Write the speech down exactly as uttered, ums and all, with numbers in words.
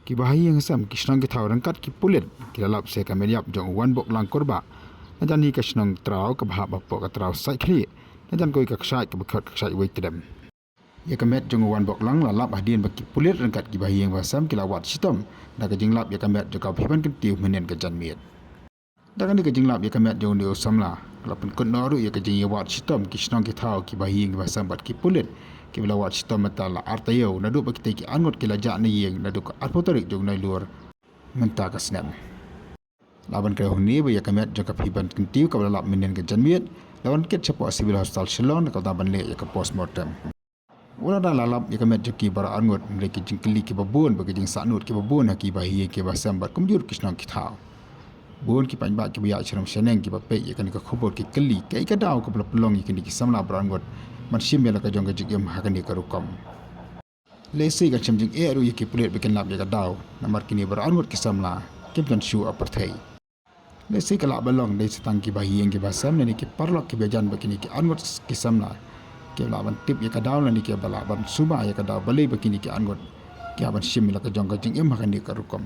Kiba ha ïing ha sem, ki shnong ki thaw ryngkat ki pulit ki la lap sha ka met ïap jong u Wanboklang Kurbah na jan hi ka shnong Traw kaba hap hapoh ka Traw Saitkhlieh na jan kawei ka kshaid kaba khot ka kshaid Weitdem. Ïa ka met jong u Wanboklang la lap hadien ba ki pulit ryngkat kiba ha ïing ba ha sem ki la wad shitom da ka jinglap ïa ka met jong ka Phiban Kyntiew mynhynnin ka janmiet. Da kane ka jinglap ïa ka met jong une u samla, ka la pynkut noh ruh ïa ka jingïawad shitom ki shnong ki thaw kiba ha ïing kiba ha sem bad ki pulit kiba la wad shitom mynta la ar taïew naduh ba kitei ki arngut ki la jah na ïing naduh ka arphew tarik jong u Nailur mynta ka snem. La ban kdew hangne ba ïa ka met jong ka Phiban Kyntiew kaba la lap mynhynnin ka janmiet la wan kit shapoh Civil Hospital Shillong na ka bynta ban leh ïa ka postmortem. Wat la da la lap ïa ka met jong ki baroh arngut, hynrei ki jingkylli kiba bun bad ki jingsahnud kiba bun ha kiba ha ïing kiba ha sem bad kumjuh ki shnong ki thaw. Bun ki paidbah kiba ïaid shnong shnong kiba peit ïa kane ka khubor ki kylli kaei ka daw kaba la pynlong ïa kine ki samla baroh arngut ban shim ïa la ka jong ka jingim ha kane ka rukom. Lehse kan shem jingeh ruh ïa ki pulit ba kin lap ïa ka daw namar kine baroh arngut ki samla kim don shuh ha pyrthei. Lehse ka lah ban long dei sa tang kiba ha ïing kiba ha sem lane ki paralok kiba ïajan bad kine ki arngut ki samla ki lah ban tip ïa ka daw lane kiba lah ban sumar ïa ka daw balei ba kine ki arngut ki hap ban shim ïa la ka jong ka jingim ha kane ka rukom.